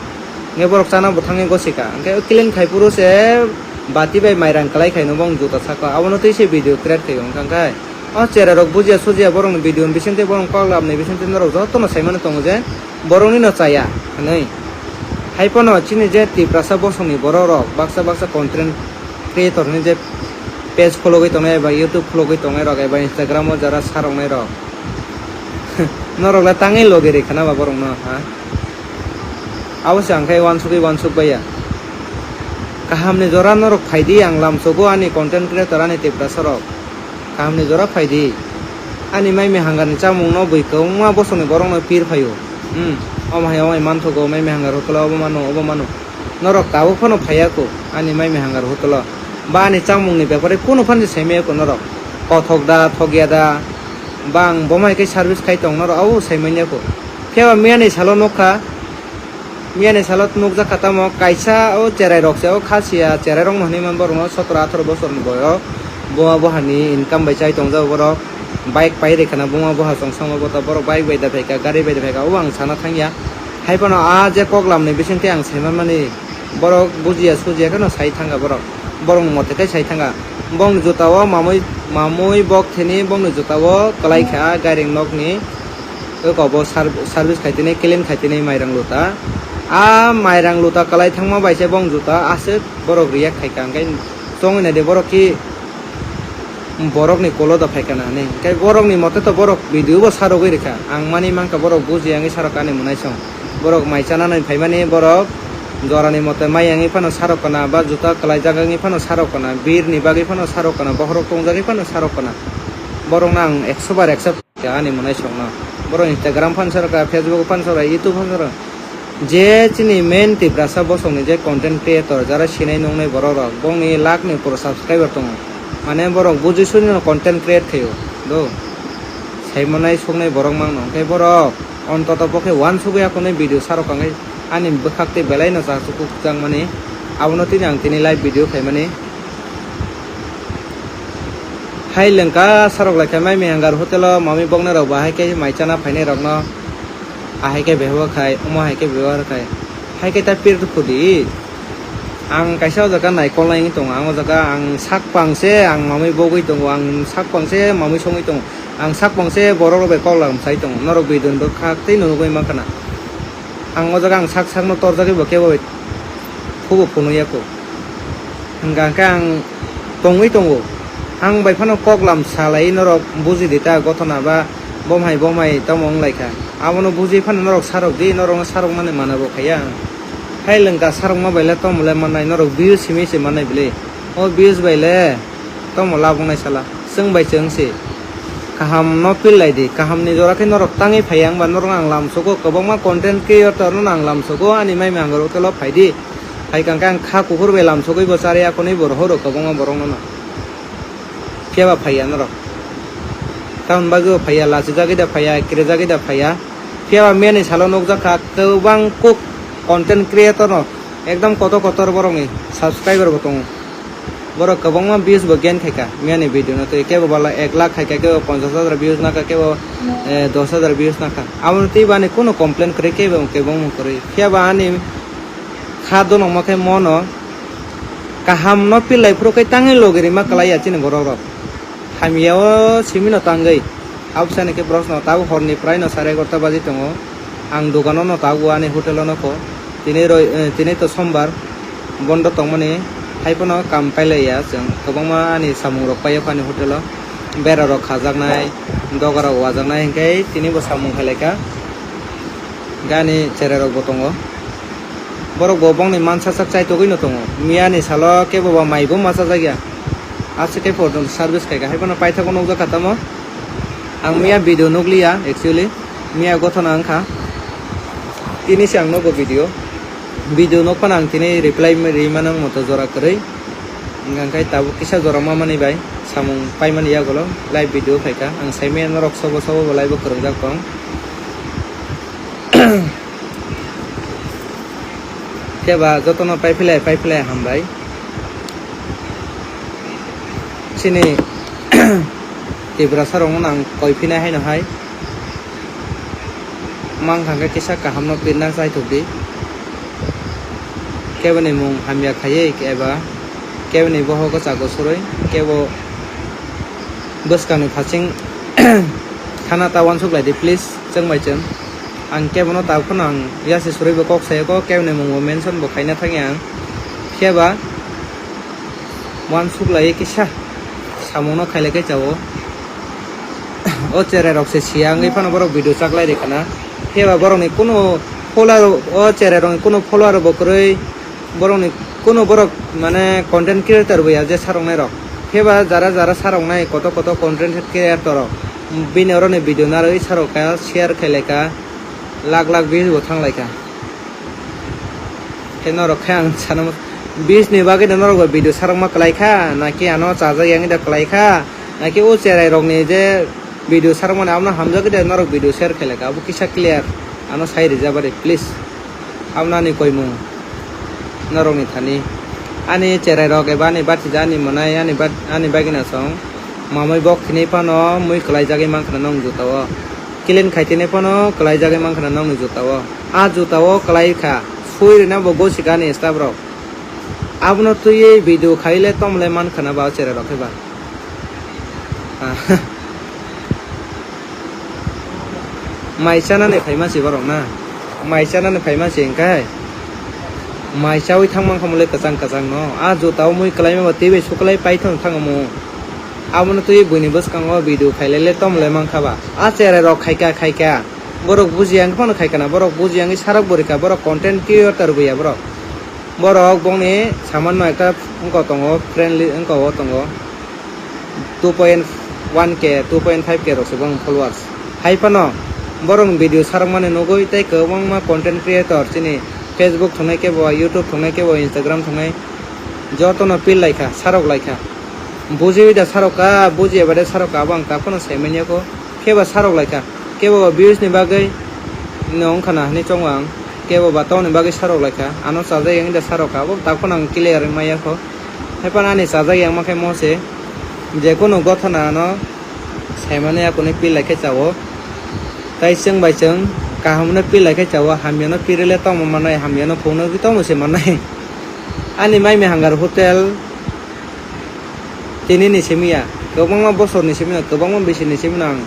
Hwnkhe borok chana bo thangwi gosi kha. Hwnkhe o clean khai phuru se bati bai mairang kwlai khai no bong juta saka, abono twi se video create khai o hwnkha khe. O cherai rok bujiya sujiya borok ni video ni bisingtwi, borok ni kok lam ni bisingtwi norok joto no sai mani tongo je borok ni no chaya hinwi. Hai phano chini je Tiprasa bosong ni borok rok baksa baksa content creator hinwi je page khologwi tongnai eba YouTube khologwi tongnai rok eba Instagram o jara sa rok nai rok norok le tangwi logi rikha na ba borok no ha? Abo se ang khe uansugwi uansuk baiya. Kaham ni jora norok phai di, ang lamsogo ani content creator ani Tiprasa rok. Kaham ni jora phai di. Ani mai mihangani chamung no bui kwbangma bosong ni borok no pir phai o. Hmm. Omo hai omo hai manthogo, mai mihangar hotel o obo mano, obo mano. Norok tabuk phano phaiya ko ani mai mihangar hotel o. Ba ani chamung ni bepare kunu phano sai maya ko norok. Kothok da, thokya da. Ba ang bo mai khe service khai tong norok abo sai manya ko. Phiya ba miyani salo nukha. Miyani salo nukjak kha tamo kaisa o cherai rok se o kha sia cherai rok no hinwi man borok no sotro atharo bosor ni boyok buma buha ni income bai chai tongjak borok bike pai rikha na buma buha chwng song o bo to borok bike bai da phaikha gari bai da phaikha o ang sana thangya hai phano a je koklam ni bisingtwi ang sai man mani borok bujiya sujiya kheno sai thangkha borok borok ni mote khe sai thangkha bong juta o mamui mamui bok thini bong ni juta o kwlai kha gairing nok ni. Eko bo serv-, service khai tini, clean khai tini mairang luta. A mairang luta kwlai thangma bai se bong juta aswk borok react khai kha. Hwnkhe chongwi nai de borok ki borok ni kolo da phai kana hinwi. Hwnkhe borok ni mote to borok video bo sarogwi rikha. Ang mani mankha borok buji yangwi sarok ani mwnai song. Borok mai chana nai phaimani borok jorani mote mai yangwi phano sarok kana ba juta kwlai jak wngwi phano sarok kana, bir ni bagwi phano sarok kana, bokhorok tongjagwi phano sarok kana. Borokno ang ekso bar accept. Ani mwnai songno. Borok Instagram phan sar kha, Facebook phan sar kha, YouTube phan sar kha. Je chini main Tiprasa bosongni je content creator, jara sinai nungnai borok rok, bongni lakh ni upor subscriber tongo. Mane borok buji suni no content create khaio. Do. Sai manai soknai borok mangno. Hwnkhe borok ontoto bo khe uansugwi akonwi video sarok kangwi ani bwkhak tei belai no chachukjak mani. Abono tini ang tini live video khaimani. Hai lengka sarok lai khe mai mihangar hotel o mamui boknai rok bo hai khe mai chana phainai rok no ahai khe bebohar khai omo hai khe bebohar khai hai khe ta pir khudi ang kaisa o jaga naikol nai wngwi tongo ang o jaga ang sak pang se ang mamui bogwi tongo ang sak pang se mamui songwi tongo ang sak pang se borok rok bai kok lam sai tongo norok bidon bwkhak tei nugwi mankha na. Ang o jaga ang sak sakno torjagwi bo kebo bai phubo phunukya kho. Hwnkha hwnkhe ang tongwi tongo. Ang bai phano kok lam salai norok buji di ta gothona ba bomhai bomhai tamo wng lai kha. Abono buji phano norok sarok di, norokno sarokmani mana bo khaiya ang. Hai lwngka sarokma bai le tamo le mannai, norok views simi se mannai bwle. O views bai le. Tamo labwk nai sala, chwng bai chwng se. Kaham no pil lai di, kaham ni jora khe norok tangwi phaiya, wngba norok ang lam sogo, kwbangma content creator no ang lam sogo, ani mai mangaro hotel o phai di. Phai kang khe ang kha kuphur bai lam sogwi bo chari akonwi bo rohoro kwbangma borok no no. Phiya ba phaiya norok. Tamoni bagwi bo phaiya, lachijagwi da phaiya, kirejagwi da phaiya. Phiya ba miyani salo nukjak kha, kwbang kuk content creator no ekdom kotor kotor borok ni subscriber bo tongo. Borok kwbangma views bo gain khaikha miyani video no twi, kebo bala ek lakh khaikha, kebo ponchash hajar views nakha, kebo, eh, dos hajar views nakha. Aboni twi bani kuno complain kwrwi, kebo kebo wng kwrwi. Phiya ba ani kha donokma khe mono kaham no pil lai phuru khe tangwi logi rima kwlaiya chini borok rok. Hamya o simi no tangwi. Absani khe borok no tabuk hor ni prai no sare egarota baji tongo. Ang dogano no tabuk ani hotel o nokho. Tini roi, eh, tini to sombar bondo tongmani. Hai phano kam pailaiya chwng, kwbangma ani samung rok paio ani hotel o, bera rok khajaknai, doga rok wajaknai, hinkhe tini bo samung khailai kha, hinkhe ani cherai rok bo tongo, borok bo bongni mansa sak chaitogwi no tongo, miya ni salo kebo ba mai bo ma chajakya, aswk khe photo service khaikha, hai phano paithago nukjakha tamo, ang miya video nukliya actually, miya gothona wngkha, tini se ang nugo video. Video no phano ang tini reply ri mano moto jora kwrwi. Hwnka khe tabuk kisa jora ma mani bai samung paimani yagulo live video phaikha. Ang saimanya norok sobo sobo bo live o kwrwngjak tong. Khe ba jotono paiphlai paiphlai hambai. Chini Tiprasa rokno ang koi phina haino hai. Mang kha khe kisa kaham no pirna chaithok di. Kebo ni mung hamya khaiwi eba kebo ni bohogo chago surwi kebo bwskang ni phasing thana ta uansuk lai di please chwng bai chwng. Ang kebo no tabuk phano ang yasi surwi bo kok sayo kok kebo ni mung bo mention bo khaina thangya ang. Khe ba uansuk lai kisa samung no khailai khe chao. O cherai rok se siya wngwi phano borok video chaklai rikha na. Phiya ba borok ni kunu follower, o cherai rok ni kunu follower bo kwrwi, borok ni kunu borok mane content creator bo ya je sarok nai rok. Phiya ba jara jara sarok nai koto koto content creator rok bini oro ni video narwi sarok kha share khailai kha lakh lakh views bo thang lai kha. Khe norok khe ang sana mo-, views ni bagwi no norok bo video sarok ma kwlai kha, naki ano chajak yang da kwlai kha, naki o cherai rok ni je video sarok mani abono hamjak da norok video share khailai kha, abo kisa clear ano sai rijak bari please. Abono ani koimung norok ni thani. Ani cherai rok eba ani bathija ani mwnai ani bat-, ani bagina song mamwi bok thini phano mui kwlai jagwi mankha nong juta o. Clean khai tini phano kwlai jagwi mankha nong ni juta o. A juta o kwlai kha, sui rwna bo gosi kha ani staff rok. Abono twiwi video khai le tom le man khana ba o cherai rok khe ba. Ah. Mai chanani phaima se borok na. Mai chanani phaima se hwnkhe. Mai chawi thang mankha mole kwchang kwchang no. A juta o mui kwlai ma ba tei bai suklai pai thang thang omo. Abono twiwi buini bwskango video khai le le tom le mankha ba. A cherai rok khaika khaika. Borok bujiya wngkhe phano khaikha na, borok bujiya wngwi sarok bo rikha, borok content creator bo ya borok. Borok bongni samanno ekta wngkha tongo, friendly wngkha o tongo, two point one K, two point five K rok se bong followers. Hai phano borok video sarok mani nugwi tei kwbangma content creator chini Facebook thungnai kebo, YouTube thungnai kebo, Instagram thungnai jotono pil laikha, sarok laikha. Bujiwi da sarok ka, bujiya ba de sarok ka, abo ang ta phano sai manya kho. Khe ba sarok lai kha, kebo ba views ni bagwi no wngkha na hinwi chongo ang, kebo ba tongni bagwi sarok lai kha, ano chajak yang da sarok kha, abo tak phano ang clear wngma ya kho. Hai phano ani chajak yang ma khe mo se, je kunu gothana ano saimani ya kunu pil lai khe chao, tai chwng bai chwng kaham no pil lai khe chao, hamya no pil le tongma manai, hamya no phung no tongma se manai. Ani mai mi hangar hotel. Tini ni simi ya, kwbangma bosor ni simi no, kwbangma bisi ni simi no ang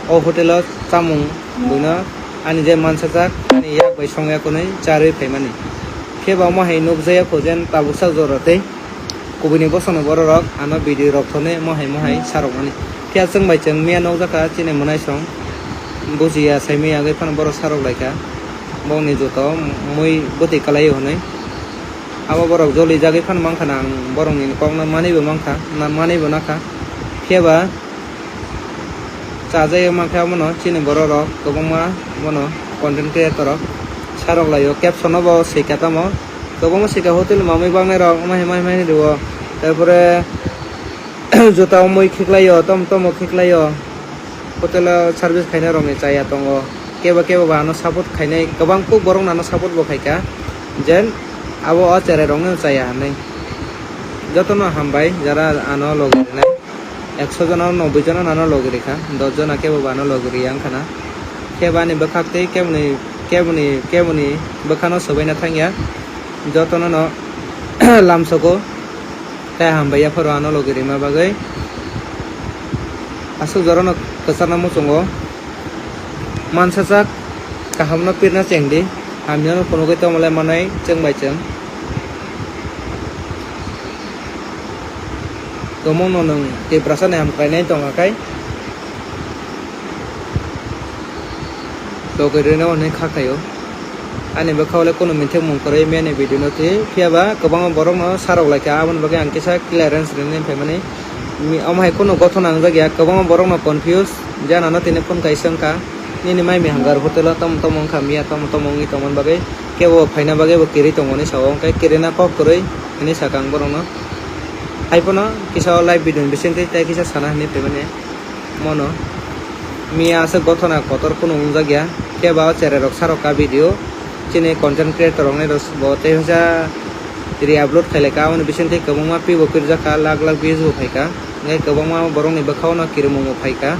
o hotel o chamung buino ani je mansajak ani yak bai songya kunui charwi phaimani. Khe ba omo hai nukjaya kho jen tabuksa jora tei kubuni bosong ni borok rok ano video rok thonwi mohai mohai sarokmani. Phiya chwng bai chwng miya nukjakha chini mwnaisong bujiya saimwi agwi phano borok sarok laikha bongni joto mui bwtwi kwlaio hwnwi. Abo borok joli jagwi phano mankha na ang borokni kokno manwibo mankha, na manwibo nakha. Phiya ba chajagwi mankha abono chini borok rok kwbangma bono content creator rok sarok laio caption no bo swikha tamo kwbangma swikha hotel mamwi bangnai rok omo hai mai mai rio. Tarpore juta o mui khiklaio, tom tomo khiklaio, hotel o service khainai rokni chaya tongo, kebo kebo ba ano support khainai, kwbang kuk borok no ano support bo khaikha, jen abo o cherai rokno chaya hinwi. Jotono hambai jara ano logi rinai, ekso jona o noboi jona no ano logi rikha, dos jona kebo ba ano logi riya wngkha na, kebo ani bwkhak tei keboni, keboni, keboni bwkhano swbaina thangya, jotono no lamsogo. Tei hambai yapharo ano logi rima bagwi. Aswk jorano kwchakna muchungo. Mansajak kahamno pirna chengdi. Hamyano phunugwi tongmole manai chwng bai chwng. Kwbangma no nwng Tiprasa ni hamkrainai tongkha khai, togwi rwino hwnwi kha khaio. Ani bwkhao le kunu mithikmung kwrwi mani video no twi, phiya ba kwbangma borok no sarok lai kha, aboni bagwi ang kisa clearance rinani phaimani. Mi-, omo hai kunu gothona wngjak ya, kwbangma borok no confuse, jana no tini phone kaisa wngkha, nini mai mihang gar hotel o tamo tamo wngkha miya, tamo tamo wngwi tongmani bagwi, kebo phaina bagwi bo kwrwi tongmani sao, hwnkhe kwrwina kok kwrwi hwnwi sakha ang borok no. Hai phano kisa o live video ni bisingtwi tei kisa sana hinwi phaimani. Mono miya aswk gothona kotor kunu wngjak ya, khe ba o cherai rok sarok ka video chini content creator rok ni bo tei hwnsa re-upload khai lai ka, aboni bisingtwi kwbangma pi bo pirjak kha, lakh lakh views bo phai kha, hwnkhe kwbangma borok ni bwkha o no kirimung bo phai kha,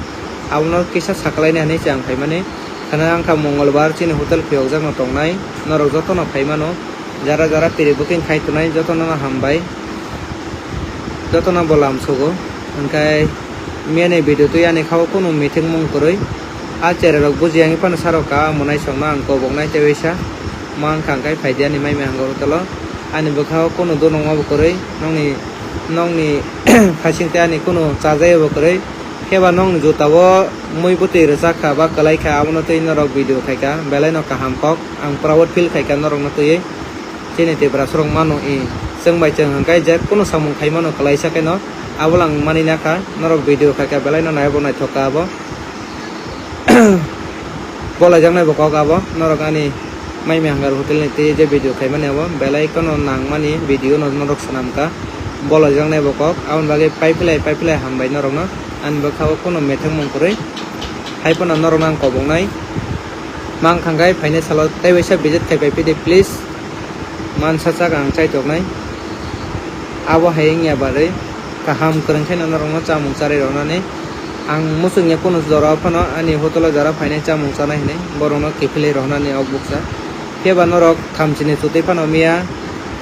abono kisa sakalaini hinwi se ang phaimani. Khana wngkha Mongolbar chini hotel phiyokjak no tongnai, norok joto no phai mano. Jara jara piri booking khai tonai jotono no hambai, jotono bo lam sugo. Hwnkhe miyani video twi ani kha o kunu mithikmung kwrwi. A cherai rok buji yang phano sarok ka, amo naisong no ang kobok nai tei waisa. Ma wngkha hwnkhe phaidi ani mai mihang hotel o. Ani bwkha o kunu dunukma bo kwrwi, nokni, nokni phaising tei ani kunu chajai bo kwrwi. Khe ba nokni juta o mui bwtwi rwchak kha ba kwlai kha, abono twi norok video khai kha, belai no kaham kok. Ang proud feel khai kha norok no twiwi. Chini Tiprasa rok mano i, chwng bai chwng hwnkhe je kunu samung khai mano kwlaisa khe no, abo lang mani na kha, norok video khai kha belai no nai bo naithok kha abo. Bolai jak nai bo kok abo, norok ani mai mihang gar hotel ni twi je video khai mani abo belai kheno nang mani video no norok swnam kha, bolai jak nai bo kok, aboni bagwi pai phlai pai phlai hambai norok no, ani bwkha o kunu mithikmung kwrwi, hai phano norok no ang kobok nai. Ma wngkha hwnkhe phainai salo tei waisa visit khai pai phidi please. Mansa chak ang chaitok nai. Abo hai wngya barwi kaham kwrwng khe norok no chamung charwi rwnani. Ang muchung ya kunu jora o phano ani hotel o jora phainai chamung chanai hinwi borok no kiphilwi rwnani o bukcha. Phiya ba norok thamchini chutwi phano miya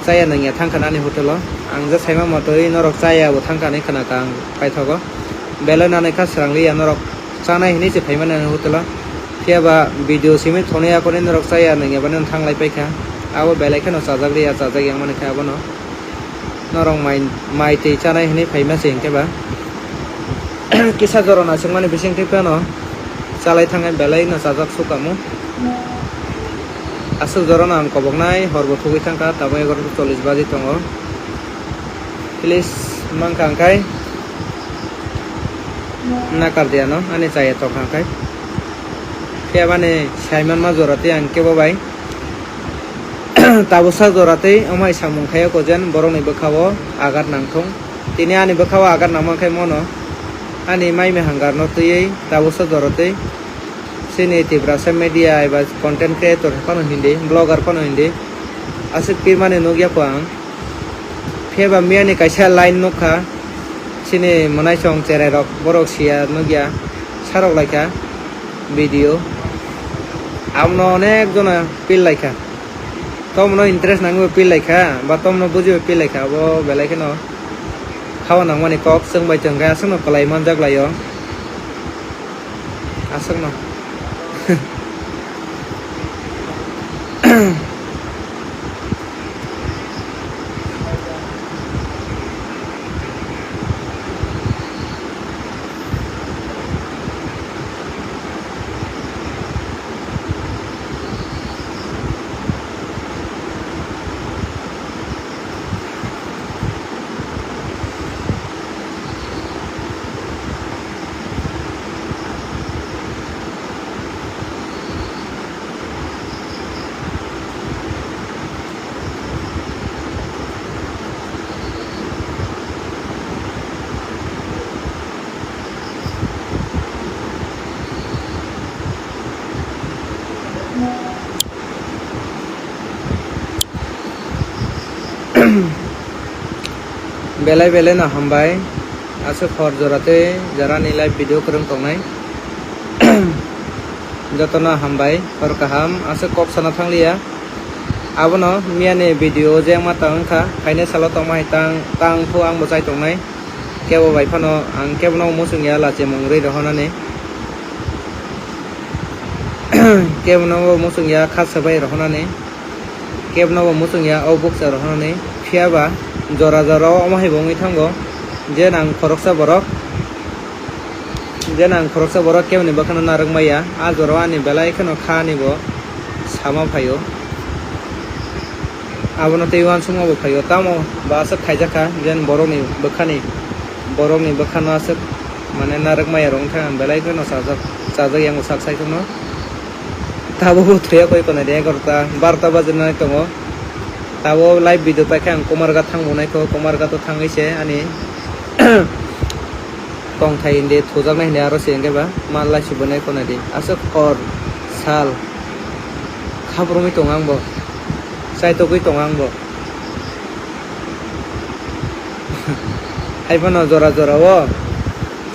chaya nangya thangkha ani hotel o. Ang je saima motwi norok chaya bo thangkha hinwi khna kha ang paithogo. Belai nanai kha swrang liya norok. Chanai hinwi se phaimani ani hotel o. Phiya ba video simi thonwi akorni norok chaya nangya bani thanglai paikha. Abo belai kheno chajak rwya, chajak yang mani khe abono. Norok mai, mai twi chanai hinwi phaima se hinkhe ba. Kisa jora naisingmani bisingtwi phano chalai thangkhe belai no chajak sukamo. Aswk jora no ang koboknai hor bo thugwi thangkha, tabuk egaroh ta chollish baji tongo. Please, mankha hwnkhe. Nakar diya no, ani chaya tokha hwnkhe. Phiya bani saimanma jora tei ang kebo bai. Tabuksa jora tei omai samung khaio kojen borokni bwkha o agar nangthung. Tini ani bwkha o agar nangma khe mono. Ani mai mihang gar no twiwi tabuksa jora tei. Chini Tiprasa media eba content creator phano hindi, blogger phano hindi. Aswk pirmani nukya kho ang. Phiya ba miyani kaisa line nukha, chini mwnaisong cherai rok, borok siya nukya, sarok laikha video. Abono onek jona pil laikha. Tomno interest nangwi pil laikha, ba tomno bujiwi pil laikha, abo belai kheno hawa nangmani kok chwng bai chwng khe aswkno kwlai manjak laio. Aswkno. Belai belai no hambai, aswk hor jora tei jora ni live video kwrwng tongnai. Jotono hambai, hor kaham, aswk kok sana thangliya. Abono miyani video je wngma tang wngkha, phainai salo tongma hai tang, tang phu ang bo chai tongnai. Kebo bai phano ang kebono muchung ya lachimung rwi rohornani. Kebono bo muchung ya kha swbai rohornani. Kebono bo muchung ya o bukcha rohornani. Phiya ba jora jora o omo hai bo wngwi thango. Je nang khoroksa borok, je nang khoroksa borok keboni bwkhano narwk maya, a jorao ani belai kheno kha ani bo sama phaio. Abono tei uansukma bo phaio, tamo bo aswk khaijak kha, je borokni bwkhani, borokni bwkhano aswk mane narwk maya rok wngkha, ang belai kheno chajak, chajak yango sak saikhwno. Tabuk bo thuya koi konai de egarota, barota bajinai tongo. Tabuk live video paikha ang Kumarghat thangbo naikho, Kumarghat o thangwi se ani tongthai hindi thujaknai hindi aro se hwnkhe ba ma laisubunai khonai di. Aswk hor sal khabrumwi tongo ang bo, chaitogwi tongo ang bo. Haiphano jora jora o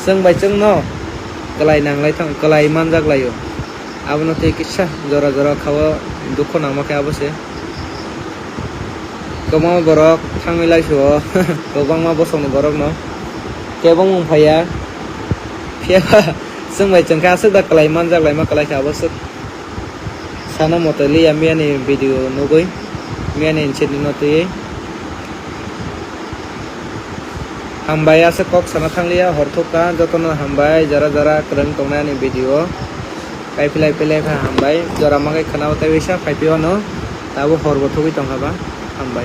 chwng bai chwngno kwlai nanglai thang, kwlai manjak laio. Abono tei kisa jora jora kha o dukhu nangma khe abo se. Kwbangma borok thangwi laisio, kwbangma bosongni borokno kebengmung phaiya. Phiyaba chwng bai chwng khe aswk da kwlai manjak laima kwlai kha abo swk. Sana moto liya miyani video nugwi, miyani incident no twiwi. Hambai, aswk kok sana thangliya, hor thukha, jotono hambai, jara jara kwrwng tongnai ani video. Kaiphilai philai kha hambai, jora makai khwnao tei bisa phaiphio ano, tabuk horbo thugwi tongkha ba, hambai.